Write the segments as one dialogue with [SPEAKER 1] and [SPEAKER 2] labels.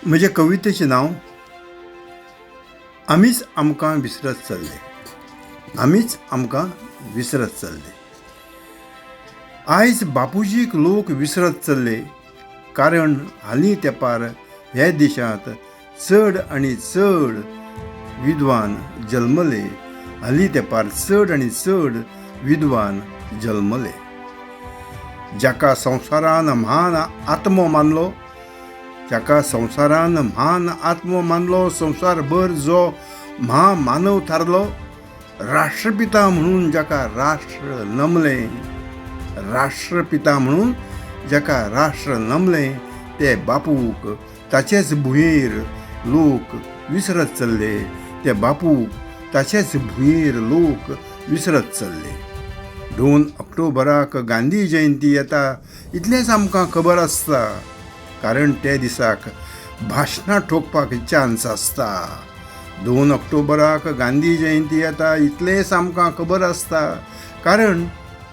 [SPEAKER 1] म्हजे कवितेचें नांव आमीच आमकां विसरत चल्ले. आमीच आमकां विसरत चल्ले. आयज बापूजीक लोक विसरत चल्ले, कारण हालीं तेंपार ह्या देशांत चड आनी चड विद्वान जल्मले. हालीं तेंपार चड आनी चड विद्वान जल्मले. जाका संवसारान म्हान आत्मो मानलो, जाका संवसारान म्हान आत्मो मानलो, संवसारभर जो म्हामानव थारलो, राष्ट्रपिता म्हणून जाका राष्ट्र नमलें, राष्ट्रपिता म्हणून जाका राष्ट्र नमलें, ते बापूक ताचेच भुंयेर लोक विसरत चल्ले. ते बापूक ताचेच भुंयेर लोक विसरत चल्ले. 2 ऑक्टोबराक गांधी जयंती येता इतलेंच आमकां खबर आसता, कारण ते दिसाक भाशणां ठोकपाक चान्स आसता. 2 ऑक्टोबराक गांधी जयंती येता इतलेंच आमकां खबर आसता, कारण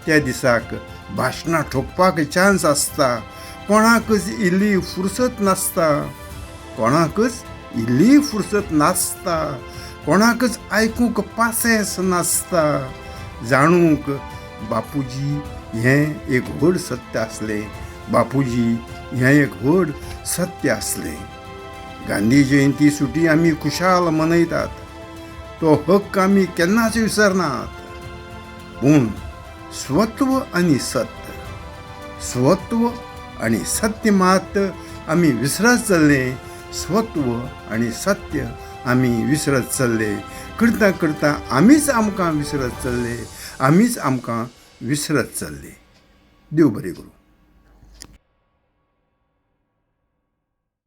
[SPEAKER 1] त्या दिसाक भाशणां ठोकपाक चान्स आसता. कोणाकच इल्ली फुरसत नासता, कोणाकच इल्ली फुरसत नासता, कोणाकच आयकूंक पासेंस नासता. जाणूंक बापूजी हें एक व्हड सत्य आसलें, बापूजी हें एक व्हड सत्य आसलें. गांधी जयंती सुटी आमी खुशाल मनयतात, तो हक्क आमी केन्नाच विसरनात. पूण स्वत्व आनी सत्य, स्वत्व आनी सत्य मात आमी विसरत चल्ले. स्वत्व आनी सत्य आमी विसरत चल्ले. करता करता आमीच आमकां विसरत चल्ले, आमीच आमकां विसरत चल्ले. देव बरें करूं.